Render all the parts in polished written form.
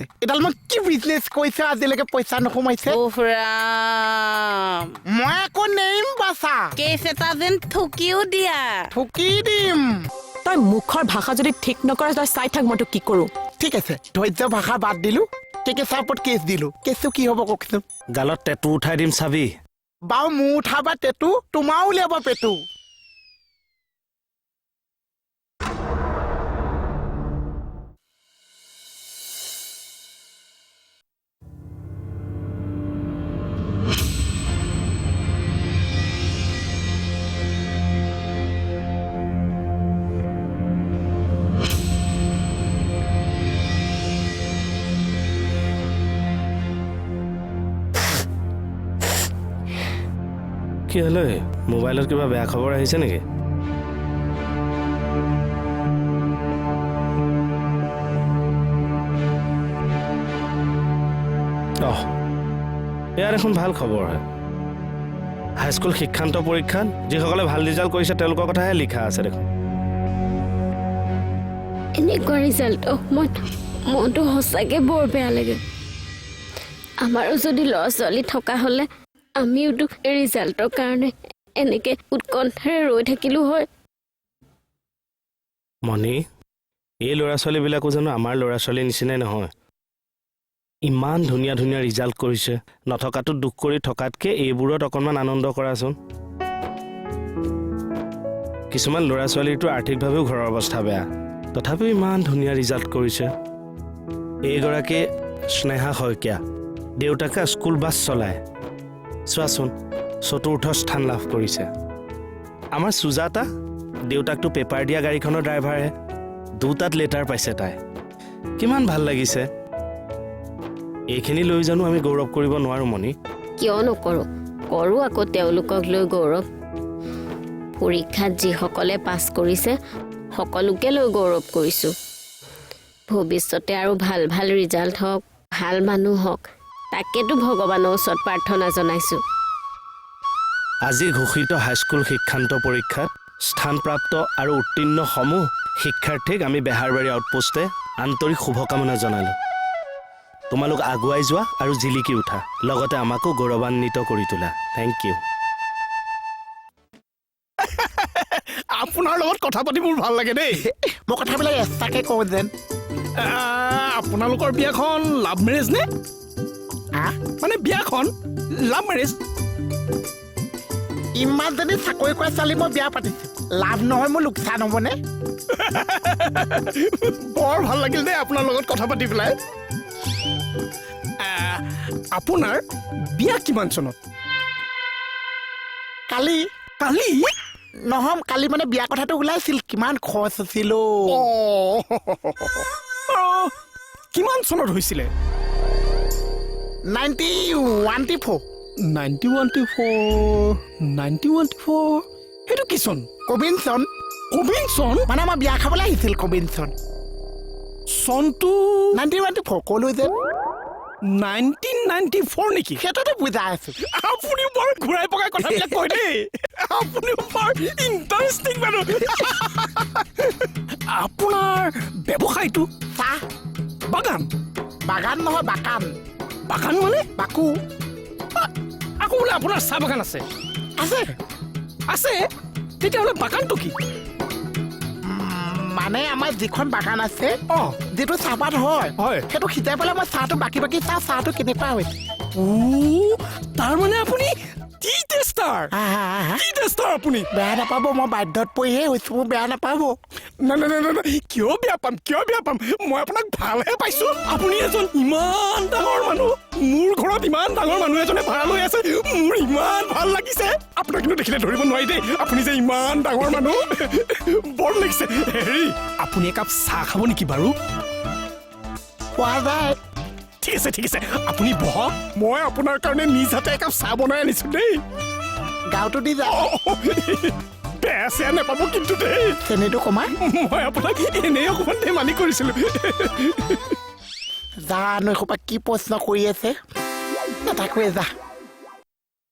আছে। এডাল মই কি বিজনেছ কৰিছো, আজিলৈকে পইচা নোসোমাইছে। উফ ৰাম। মই আকৌ নেৰিম বাচা। কেছ এটা যেন ঠুকিও দিয়া। ঠুকি দিম। তই মুখৰ ভাষা যদি ঠিক নকৰ, তই চাই থাক মই তোক কি কৰো। ঠিক আছে, ধৈৰ্য ভাষা বাদ দিলো, কে ছাৰ ওপৰত কেছ দিলো। কেছটো কি হ'ব কওকচোন? গালত টেটু উঠাই দিম চাবি। বাৰু মোৰ উঠাবা টেটু, তোমাৰো উলিয়াব পেটু। কি হ'ল ঐ? মোবাইলত কিবা বেয়া খবৰ আহিছে নেকি? অহ, এয়া দেখোন ভাল খবৰ হয়। হাইস্কুল শিক্ষান্ত পৰীক্ষাত যিসকলে ভাল ৰিজাল্ট কৰিছে তেওঁলোকৰ কথাহে লিখা আছে দেখোন। এনেকুৱা ৰিজাল্টৰ সময়ত মনটো সঁচাকৈ বৰ বেয়া লাগে। আমাৰো যদি ল'ৰা ছোৱালী থকা হ'লে আমিওতো ৰিজাল্টৰ কাৰণে এনেকৈ উৎকণ্ঠাৰে ৰৈ থাকিলোঁ হয়। মণি, এই ল'ৰা ছোৱালীবিলাকো জানো আমাৰ ল'ৰা ছোৱালীৰ নিচিনাই নহয়? ইমান ধুনীয়া ধুনীয়া ৰিজাল্ট কৰিছে। নথকাটো দুখ কৰি থকাতকৈ এইবোৰত অকণমান আনন্দ কৰাচোন। কিছুমান ল'ৰা ছোৱালীৰতো আৰ্থিকভাৱেও ঘৰৰ অৱস্থা বেয়া, তথাপিও ইমান ধুনীয়া ৰিজাল্ট কৰিছে। এইগৰাকী স্নেহা শইকীয়া, দেউতাকে স্কুল বাছ চলায়। চোৱাচোন, চতুৰ্থ স্থান লাভ কৰিছে। আমাৰ সুজাতা, দেউতাকটো পেপাৰ দিয়া গাড়ীখনৰ ড্ৰাইভাৰহে, দুটাত লেটাৰ পাইছে তাই। কিমান ভাল লাগিছে। এইখিনি লৈ জানো আমি গৌৰৱ কৰিব নোৱাৰোঁ মণি? কিয় নকৰোঁ, কৰোঁ আকৌ তেওঁলোকক লৈ গৌৰৱ। পৰীক্ষাত যিসকলে পাছ কৰিছে সকলোকে লৈ গৌৰৱ কৰিছোঁ। ভৱিষ্যতে আৰু ভাল ভাল ৰিজাল্ট হওক, ভাল মানুহ হওক, তাকেতো ভগৱানৰ ওচৰত প্ৰাৰ্থনা জনাইছোঁ। আজি ঘোষিত হাইস্কুল শিক্ষান্ত পৰীক্ষাত স্থানপ্ৰাপ্ত আৰু উত্তীৰ্ণ সমূহ শিক্ষাৰ্থীক আমি বেহাৰবাৰী আউটপোষ্টে আন্তৰিক শুভকামনা জনালোঁ। তোমালোক আগুৱাই যোৱা আৰু জিলিকি উঠা, লগতে আমাকো গৌৰৱান্বিত কৰি তোলা। Thank you. আপোনাৰ লগত কথা পাতি মোৰ ভাল লাগে দেই। মই কথাবিলাক এক্সট্ৰাকে কওঁ যেন। আপোনালোকৰ বিয়াখন লাভ মেৰেজ নে? মানে বিয়াখন লাভ মেৰেজ? ইমানজনী চাকৰি কৰা ছোৱালী মই বিয়া পাতিছো, লাভ নহয় মোৰ লোকচান হ'বনে? বৰ ভাল লাগিল দেই আপোনাৰ লগত কথা পাতি পেলাই। আপোনাৰ বিয়া কিমান চনত? কালি। কালি? নহয়, কালি মানে বিয়া কথাটো ওলাইছিল, কিমান খৰচ হৈছিল। কিমান চনত হৈছিলে? 1914। 1914, 1914, সেইটো কি চন? কবিন চন। কবিন চন? মানে আমাৰ বিয়া খাবলৈ আহিছিল কবিন চন। চনটো 1914 ক'লো যে। 1994 নেকি? সেইটোতে বুজাই আছো। আপুনি বৰ ঘূৰাই পকাই কথাবিলাক কয় দেই। আপুনিও বৰ ইণ্টাৰেষ্টিং মানুহ। আপোনাৰ ব্যৱসায়টো? চাহ বাগান। বাগান নহয়, বাকান। বাগান মানে? বাকু। আকৌ বোলে আপোনাৰ চাহ বাগান আছে? আছে। আছে? তেতিয়াহ'লে বাগানটো কি? মানে আমাৰ যিখন বাগান আছে, যিটো চাহপাত হয়, সেইটো সিজাই পেলাই মই চাহটো বাকী বাকী চাহ চাহটো কেনেকুৱা হৈছে। তাৰমানে আপুনি টি টেষ্টাৰ? টি টেষ্টাৰ আপুনি? বেয়া নাপাব, মই বাধ্যত পৰিহে হৈছো, মোৰ বেয়া নাপাব। না না না না, কিয় বেয়া পাম, কিয় বেয়া পাম, মই আপোনাক ভালহে পাইছো। আপুনি এজন ইমান ডাঙৰ মানুহ, মোৰ ঘৰত ইমান ডাঙৰ মানুহ এজনে ভাড়া লৈ আছে, মোৰ ইমান ভাল লাগিছে। আপোনাক কিন্তু দেখিলে ধৰিব নোৱাৰি দেই, আপুনি যে ইমান ডাঙৰ মানুহ, বৰ লাগিছে। হেৰি, আপুনি একাপ চাহ খাব নেকি বাৰু? খোৱা যায়। ঠিক আছে, ঠিক আছে, আপুনি বহক, মই আপোনাৰ কাৰণে নিজ হাতে একাপ চাহ বনাই আনিছো দেই। গাঁৱতো দি যা। বেয়া চেয়া নাপাব কিন্তু দেই। চেনিটো কমাই। মই আপোনাক এনেই অকণমান ধেমালি কৰিছিলো। জানো এসোপা কি প্ৰশ্ন কৰি আছে, নাথাকোৱে যা।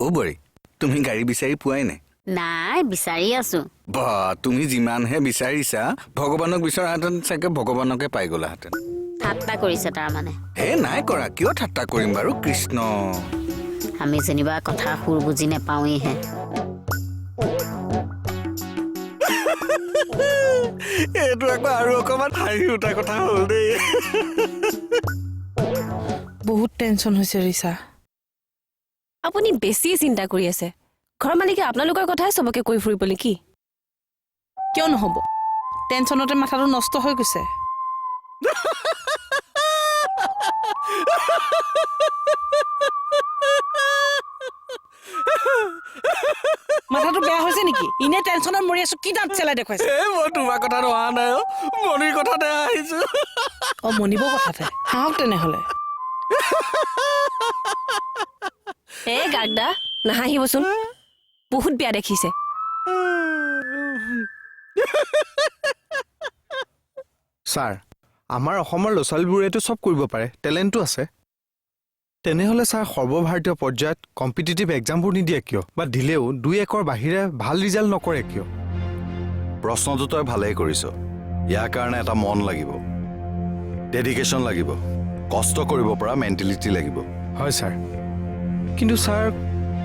অ' বোৱাৰী, তুমি গাড়ী বিচাৰি পোৱাই নাই? নাই, বিচাৰি আছো। বা, তুমি যিমানহে বিচাৰিছা, ভগৱানক বিচৰাহেঁতেন চাগে ভগৱানকে পাই গ'লাহেঁতেন। ঠাট্টা কৰিছে তাৰমানে। হে নাই কৰা, কিয় ঠাট্টা কৰিম বাৰু কৃষ্ণ। আমি যেনিবা কথা সুৰ বুজি নাপাওঁৱেইহে। এইটো আকৌ আৰু অকণমান হাঁহি উঠা কথা হ'ল দেই। বহুত টেনশ্যন হৈছে ৰিচা। আপুনি বেছি চিন্তা কৰি আছে। ঘৰৰ মালিকে আপোনালোকৰ কথাই চবকে কৈ ফুৰিব নেকি? কিয় নহ'ব, টেনশ্যনতে মাথাটো নষ্ট হৈ গৈছে। মাথাটো বেয়া হৈছে নেকি? এনে টেনশ্যনত মৰি আছো, কি দাঁত চেলাই দেখুৱাইছে? মই তোমাৰ কথাত অহা নাই অ, মণিৰ কথাতে আহিছো। অ মণিবৰ কথাতে হাঁহক তেনেহ'লে। এ গাগদা নাহাঁহিবচোন, বহুত বেয়া দেখিছে। ছাৰ, আমাৰ অসমৰ ল'ৰা ছোৱালীবোৰেতো চব কৰিব পাৰে, টেলেণ্টটো আছে। তেনেহ'লে ছাৰ সৰ্বভাৰতীয় পৰ্যায়ত কম্পিটিটিভ এক্সামবোৰ নিদিয়ে কিয়? বা দিলেও দুই একৰ বাহিৰে ভাল ৰিজাল্ট নকৰে কিয়? প্ৰশ্নটো তই ভালেই কৰিছ। ইয়াৰ কাৰণে এটা মন লাগিব, ডেডিকেশ্যন লাগিব, কষ্ট কৰিব পৰা মেণ্টেলিটি লাগিব। হয় ছাৰ, কিন্তু ছাৰ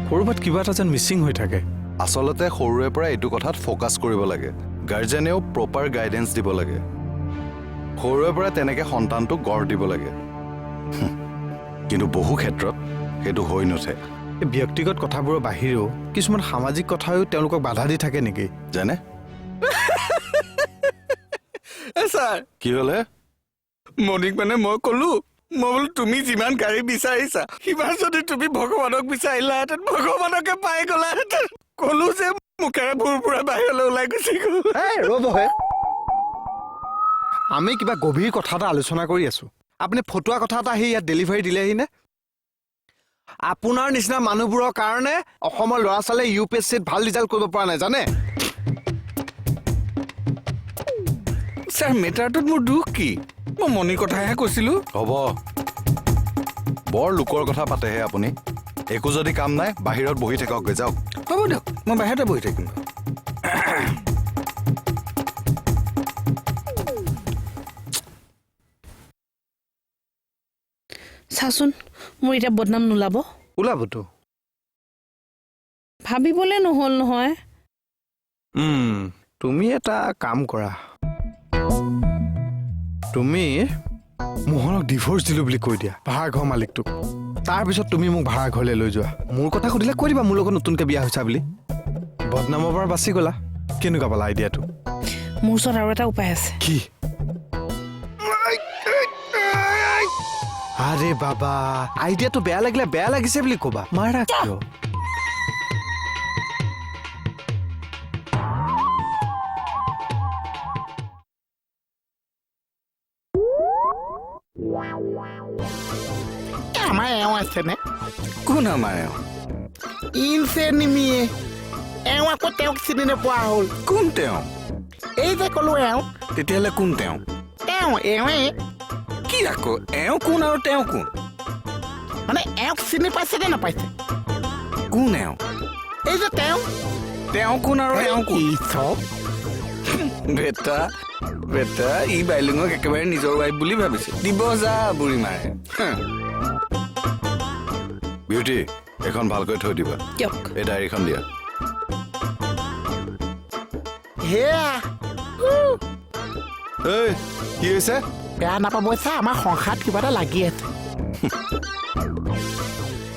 ক'ৰবাত কিবা এটা যেন মিচিং হৈ থাকে। আচলতে সৰুৰে পৰা এইটো কথাত ফ'কাছ কৰিব লাগে। গাৰ্জেনেও প্ৰপাৰ গাইডেঞ্চ দিব লাগে। সৰুৰে পৰা তেনেকৈ সন্তানটোক গঢ় দিব লাগে। কিন্তু বহু ক্ষেত্ৰত সেইটো হৈ নুঠে। ব্যক্তিগত কথাবোৰৰ বাহিৰেও কিছুমান সামাজিক কথায়ো তেওঁলোকক বাধা দি থাকে নেকি? যেনে ছাৰ কি হ'লে মণিক মানে মই ক'লো, মই বোলো তুমি যিমান গাড়ী বিচাৰিছা সিমান যদি তুমি ভগৱানক বিচাৰিলাহেঁতেন ভগৱানকে পাই গ'লাহেঁতেন। ক'লো যে মুখেৰে ভুৰপুৰা বাহিৰলৈ ওলাই গুচি গ'ল। ৰ'বহে, আমি কিবা গভীৰ কথা এটা আলোচনা কৰি আছো, আপুনি ফটুৱা কথা এটা আহি ইয়াত ডেলিভাৰী দিলেহি নে? আপোনাৰ নিচিনা মানুহবোৰৰ কাৰণে অসমৰ ল'ৰা ছোৱালীয়ে ইউ পি এছ চিত ভাল ৰিজাল্ট কৰিব পৰা নাই জানে? ছাৰ মেটাৰটোত মোৰ দুখ কি? মই মণিৰ কথাহে কৈছিলো। হ'ব, বৰ লোকৰ কথা পাতেহে আপুনি। একো যদি কাম নাই বাহিৰত বহি থাককগৈ যাওক। হ'ব দিয়ক, মই বাহিৰতে বহি থাকিম। চাচোন মোৰ এতিয়া বদনাম নোলাব? ওলাবতো। ভাবিবলৈ নহ'ল নহয়। তুমি এটা কাম কৰা, তুমি মোহনক ডিভ'ৰ্চ দিলোঁ বুলি কৈ দিয়া ভাড়াঘৰ মালিকটোক। তাৰপিছত তুমি মোক ভাড়া ঘৰলৈ লৈ যোৱা। মোৰ কথা সুধিলে কৈ দিবা মোৰ লগত নতুনকৈ বিয়া হৈছা বুলি। বদনামৰ পৰা বাচি গ'লা। কেনেকুৱা পালা আইডিয়াটো? মোৰ ওচৰত আৰু এটা উপায় আছে। কি? আৰে বাবা, আইডিয়াটো বেয়া লাগিলে বেয়া লাগিছে বুলি ক'বা, মাৰা কিয়? আমাৰ এওঁ আছেনে? কোন আমাৰ এওঁ? ইনচে নিমিয়ে। এওঁ আকৌ তেওঁক চিনি নোপোৱা হ'ল। কোন তেওঁ? এই যে ক'লো এওঁ। তেতিয়াহ'লে কোন তেওঁ? তেওঁ এওঁৱে। কি আকৌ এওঁ কোন আৰু তেওঁ কোন? মানে এওঁক চিনি পাইছে নে নাপাইছে? কোন এওঁ? এই যে তেওঁ। তেওঁ কোন আৰু এওঁ কোন? বেটা বেটা, ই বাইলুঙক একেবাৰে নিজৰ ৱাইফ বুলি ভাবিছে। দিব যা বুঢ়ী মাৰে। বিউটি, এখন ভালকৈ থৈ দিবা। এই ডায়েৰীখন দিয়া। সেয়া এই কি হৈছে? বেয়া নাপাব চা, আমাৰ সংসাৰত কিবা এটা লাগি আছে।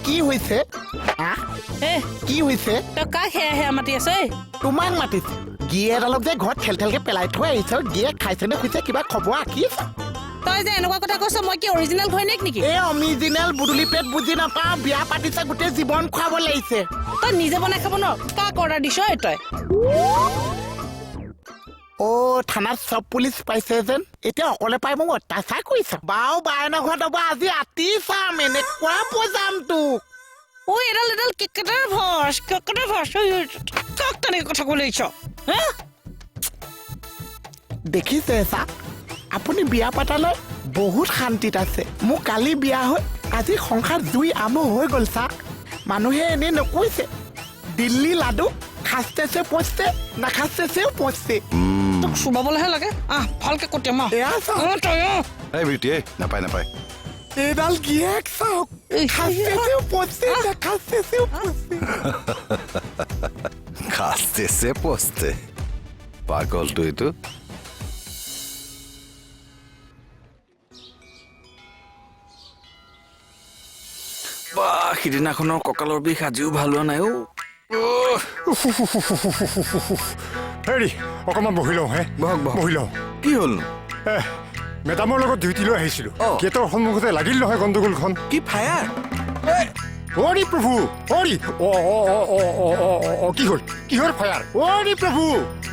কি হৈছে? কি হৈছে? তই কাক সেয়া সেয়া মাতি আছ? তোমাক মাতিছে। গিয়েডালক যে ঘৰত ঠেল ঠেলকে পেলাই থৈ আহিছ, গিয়ে খাইছে নে শুইছে কিবা খবৰ আঁকিছ? তই যে এনেকুৱা কথা কৈছ, মই কি অৰিজিনেল ঘৈণীয়েক নেকি? এই অৰিজিনেল বুদুলি পেট বুজি নাপাওঁ। বিয়া পাতিছে, গোটেই জীৱন খুৱাব লাগিছে। তই নিজে বনাই খাব ন? কাক অৰ্ডাৰ দিছ তই? অ' থানাত চব পুলিচ পাইছে যেন এতিয়া অকলে পাই মোক অত্যাচাৰ কৰিছ। বাও বায়নৰ ঘৰত হ'ব আজি আতি চাম, এনেকুৱা বজাম তোক। ঐ এডাল এডাল কেকেটাৰ ভচ, কেকেটাৰ ভচ, কাক তেনেকে কথা ক'বলৈ আহিছ? দেখিছে চা, আপুনি বিয়া পাতালৈ বহুত শান্তিত আছে। মোৰ কালি বিয়া হৈ আজি সংসাৰ জুই আমো হৈ গ'ল চা। মানুহে এনেই নকৈছে দিল্লী লাডু খাস্তেছে পচছে নাখাস্তেছেও পচছে। তোক চুবাবলৈহে লাগে। আহ ভালকে কটিয়াম। এই বিউটি, এই নাপায় নাপায়। এইডাল গিয়েক চাওক, খাচেছেও পচে, খাচেছেও পচে। খাচেছে পচতে, পাগলটো এইটো। বা, সিদিনাখনৰ কঁকালৰ বিষ আজিও ভাল হোৱা নাই অ'। হেৰি, অকণমান বহি লওঁ হে। বহক বহক। বহি লওঁ। কি হ'লনো? মেডামৰ লগত ডিউটিলৈ আহিছিলোঁ, গেটৰ সন্মুখতে লাগিল নহয় গণ্ডগোলখন। কি ফায়াৰ? অৰি প্ৰভু, অৰি, অ অ অ অ অ অ অ, কি হ'ল? কিহৰ ফায়াৰ? অৰি প্ৰভু,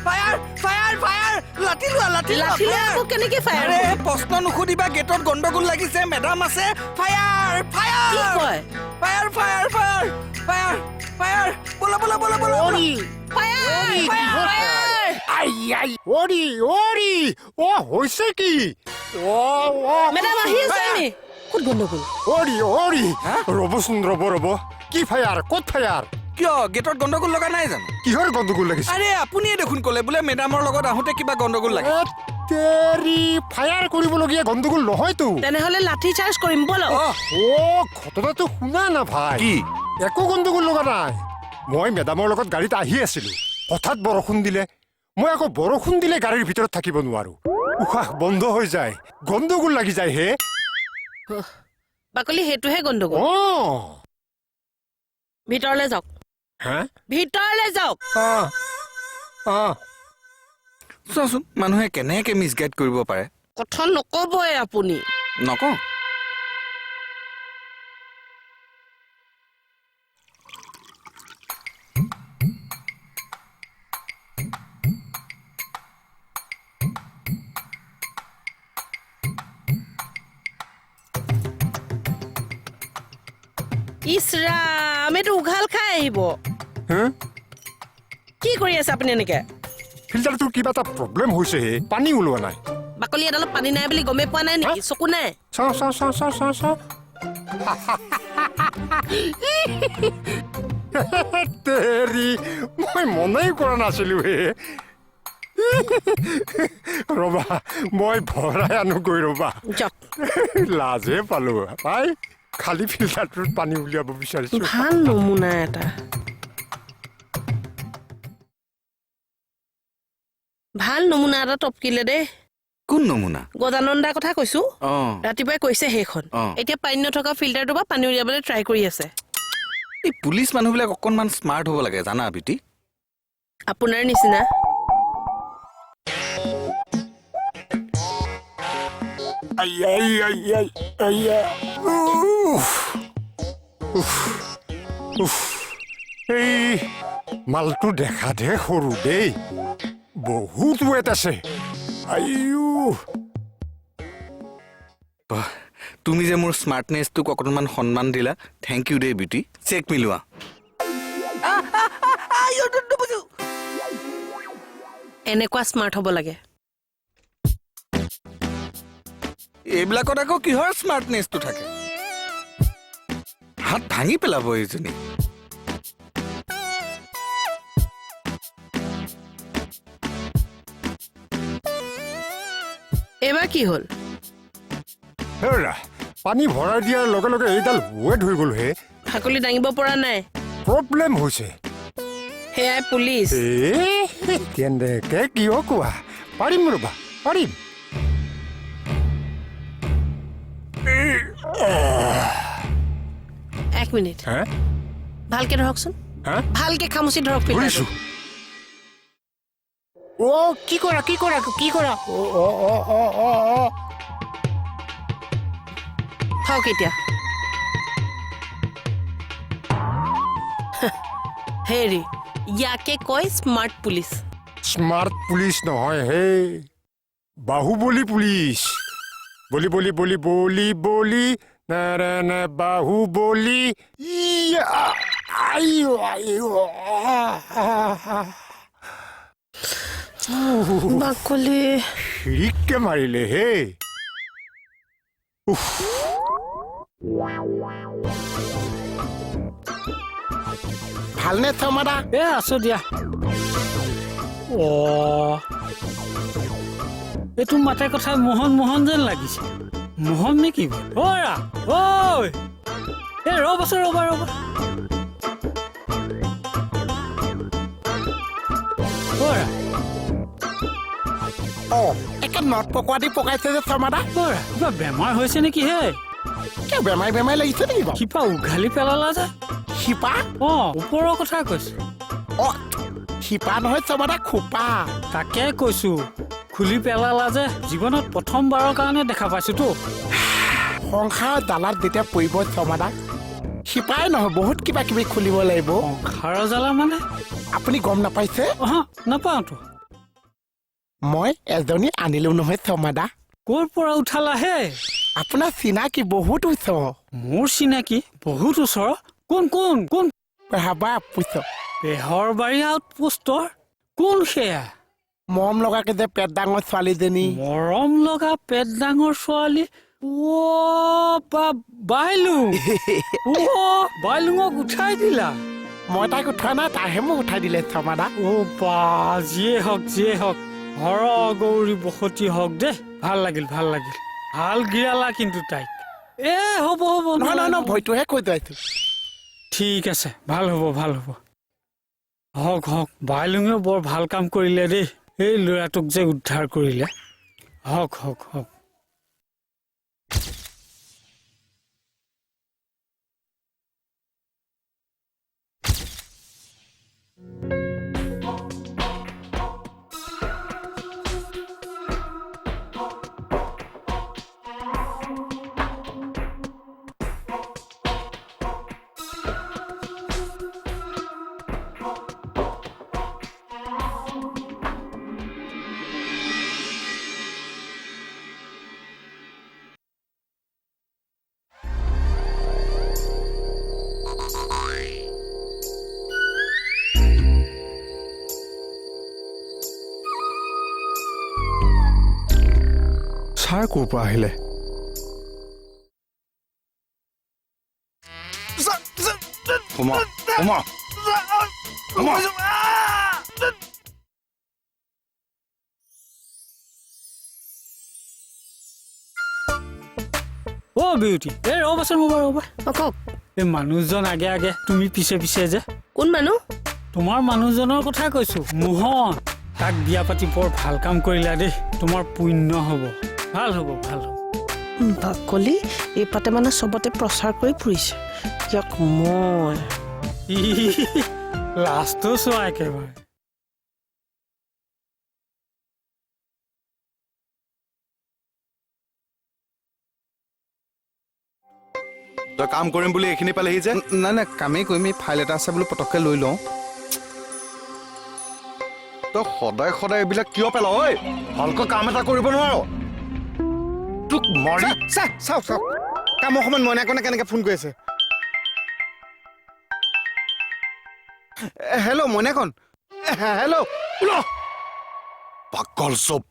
ফায়াৰ ফায়াৰ ফায়াৰ! লাঠি লোৱা, লাঠি লোৱা। লাঠি লৈ আকৌ কেনেকে ফায়াৰ? আৰে প্ৰশ্ন নুসুধিবা, গেটত গণ্ডগোল লাগিছে, মেডাম আছে। Fire fire! কি কয়? Fire fire fire fire fire! ব'লা ব'লা ব'লা ব'লা। অৰি ফায়াৰ ফায়াৰ! I I, অৰি অৰি, অ হৈছে কি? অ অ, মেডাম আহি আছে। আমি ক'ত গণ্ডগোল? অৰি অৰি, ৰ'বচোন, ৰ'ব ৰ'ব, কি ফায়াৰ? ক'ত ফায়াৰ? কিয়, গেটত গণ্ডগোল লগা নাই জানো? কিহৰ গণ্ডগোল লাগিছে? আৰে আপুনিয়ে দেখোন ক'লে বোলে মেডামৰ লগত আহোঁতে কিবা গণ্ডগোল লাগে। তেৰি, ফায়াৰ কৰিবলগীয়া গণ্ডগোল নহয়তো। তেনেহ'লে লাঠি চাৰ্জ কৰিম, ব'লক। অ, ঘটনাটো শুনা না ভাই। কি? একো গণ্ডগোল লগা নাই। মই মেডামৰ লগত গাড়ীত আহি আছিলো, হঠাৎ বৰষুণ দিলে। মই আকৌ বৰষুণ দিলে গাড়ীৰ ভিতৰত থাকিব নোৱাৰো, উশাহ বন্ধ হৈ যায়, গণ্ডগোল লাগি যায় হে। বাকলি, সেইটোহে গণ্ডগোল। ভিতৰলৈ যাওক। হা? ভিতৰলৈ যাওক। চোৱাচোন, মানুহে কেনেকে মিছগাইড কৰিব পাৰে। কথা নক'বই আপুনি। নকওঁ। ইছৰাম, এইটো উঘাল খাই আহিব। কি কৰি আছে আপুনি এনেকে? ফিল্টাৰটোৰ কিবা এটা প্ৰব্লেম হৈছে হে, পানী ওলোৱা নাই। বাকলি এডালত পানী নাই বুলি গমেই পোৱা নাই নেকি? চকু নাই? চাওঁ চাওঁ চাওঁ চাওঁ চাওঁ চাওঁ। তেৰি, মই মনেই কৰা নাছিলো হে। ৰ'বা, মই ভৰাই আনোগৈ, ৰ'বা। লাজে পালো পাই, খালী ফিল্টাৰটোত পানী উলিয়াব বিচাৰিছো। ভাল নমুনা এটা, ভাল নমুনা এটা টপকিলে দেই। কোন নমুনা? গজানন দাৰ কথা কৈছো। ৰাতিপুৱাই কৈছে সেইখন। এতিয়া পানী নথকা ফিল্টাৰটোৰ পৰা পানী উলিয়াবলৈ ট্ৰাই কৰি আছে। এই পুলিচ মানুহবিলাক অকণমান স্মাৰ্ট হ'ব লাগে জানা বিটি। আপোনাৰ নিচিনা। এই মালটো দেখাতহে সৰু দেই, বহুত ৱেট আছে। আইও, তুমি যে মোৰ স্মাৰ্টনেছটোক অকণমান সন্মান দিলা, thank U দেই বিউটি। চেক মিলোৱা। এনেকুৱা স্মাৰ্ট হ'ব লাগে। এইবিলাকত আকৌ কিহৰ স্মাৰ্টনেছটো থাকে? হাত ভাঙি পেলাব এইজনী। এইবাৰ কি হ'ল? হেৰা, পানী ভৰাই দিয়াৰ লগে লগে এইডাল ৱেট হৈ গ'ল হে। ফাকুলি দাঙিব পৰা নাই। প্ৰব্লেম হৈছে। সেয়াই পুলিচ। তেনেকে কিয় কোৱা? পাৰিম ৰ'বা, পাৰিম। এক মিনিট, ভালকে ধৰকচোন, ভালকে খামুচি ধৰক। ধৰিছো। অ, কি কৰা কি কৰা কি কৰা? অ অ অ অ অ অ, থাওক এতিয়া। হেৰি, ইয়াকে কয় স্মাৰ্ট পুলিচ। স্মাৰ্ট পুলিচ নহয় হে, বাহুবলী পুলিচ। বলি বলি বলি বলি বলি না বাহুবলী। বাকলি শিৰিককে মাৰিলে হে। ভালনে শৰ্মাদা? এ আছো দিয়া। অ, এইটো মাতে কথাই মোহন মোহন যেন লাগিছে। মোহন নেকি? অ'ৰা ঐ, এই ৰ'বাচোন, ৰ'বা ৰ'বা। অ'ৰা অ একে not পকোৱা দি পকাইছে যে শৰ্মাদা। অ'ৰা কিবা বেমাৰ হৈছে নেকি হে? কিয় বেমাৰ বেমাৰ লাগিছে নেকি বাৰু? শিপা উঘালি পেলালা যে। শিপা? অ ওপৰৰ কথা কৈছো। অ শিপা নহয় শৰ্মাদা, খোপা। তাকে কৈছো, খুলি পেলালা যে, জীৱনত প্ৰথমবাৰৰ কাৰণে দেখা পাইছোতো। সংসাৰৰ জ্বালাত যেতিয়া পৰিব শৰ্মাদা, শিপাই নহয় বহুত কিবা কিবি খুলিব লাগিব। সংসাৰৰ জ্বালা মানে? আপুনি গম নাপাইছে? অহ নাপাওঁতো। মই এজনী আনিলো নহয় শৰ্মাদা। ক'ৰ পৰা উঠালা হে? আপোনাৰ চিনাকি বহুত ওচৰ। মোৰ চিনাকি বহুত ওচৰ? কোন কোন কোন? বেহাবা পুছ। বেহৰবাৰী আউটপোষ্টৰ? কোন সেয়া? মৰম লগাকে যে পেট ডাঙৰ ছোৱালীজনী। মৰম লগা পেট ডাঙৰ ছোৱালী? অ' বা বাইলুং। অ' বাইলুঙক উঠাই দিলা? মই তাইক উঠোৱা নাই, তাইহে মোক উঠাই দিলে শৰ্মাদা। অ' বা যিয়ে হওক যিয়ে হওক, হৰ গৌৰী বসতি হওক দেই। ভাল লাগিল ভাল লাগিল, ভাল গিৰালা কিন্তু তাইক। এ হ'ব হ'ব, নহয় নহয় নহয়, ভয়টোহে কৈ যাইছো। ঠিক আছে, ভাল হ'ব ভাল হ'ব। হওক হওক, বাইলুঙেও বৰ ভাল কাম কৰিলে দেই, এই ল'ৰাটোক যে উদ্ধাৰ কৰিলে। হওক হওক হওক। ছাৰ ক'ৰ পৰা আহিলে? অ' বিউটি, এই ৰ'বাচোন ৰ'বা ৰ'বা। কওক। এই মানুহজন আগে আগে, তুমি পিছে পিছে যে। কোন মানুহ? তোমাৰ মানুহজনৰ কথা কৈছো, মোহন। তাক বিয়া পাতি বৰ ভাল কাম কৰিলা দেই, তোমাৰ পুণ্য হ'ব। ভাল হ'ব ভাল হ'ব। বাকলি এই পাতে মানে চবতে প্ৰচাৰ কৰি ফুৰিছে ইয়াক মই। লাষ্টটো চোৱা একেবাৰে। তই কাম কৰিম বুলি এইখিনি পালেহি যে? নাই নাই, কামেই কৰিম, এই ফাইল এটা আছে বোলো পটককৈ লৈ লওঁ। তই সদায় সদায় এইবিলাক কিয় পেলাৱ ঐ? ভালকৈ কাম এটা কৰিব নোৱাৰ? তোক মাৰি। চাওক চাওক, কামৰ সময়ত মইনাকণে কেনেকৈ ফোন কৰি আছে। হেল্ল' মইনাকণ, হেল্ল'। পাগল চব।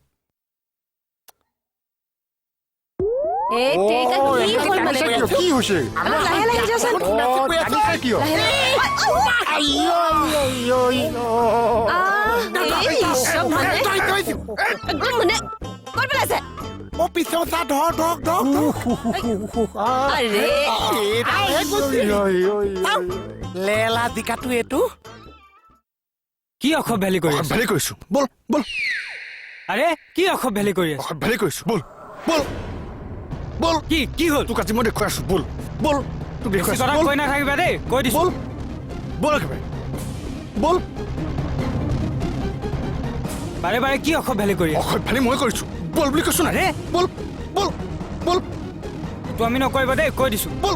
কি হৈছে? লেলা জিকাটো এইটো কি অসভ্যালি কৰি আছ? অসভ্যালি কৰিছো, বল বল। আৰে কি অসভ্যালি কৰি আছ? অসভ্যালি কৰিছো, বল বল বল। কি কি হ'ল? তোক আজি মই দেখুৱাই আছো, বল বল। তোক দেখুৱাই আছো, কৈ নাথাকিবা দেই, কৈ দিছো। বল বল একেবাৰে বল। বাৰে বাৰে কি অসভ্যালি কৰি আছ? অসভ্যালি মই কৰিছো, বল বুলি কৈছো না। বল বল বল। তো আমি নকৰিবা দেই, কৈ দিছো। বল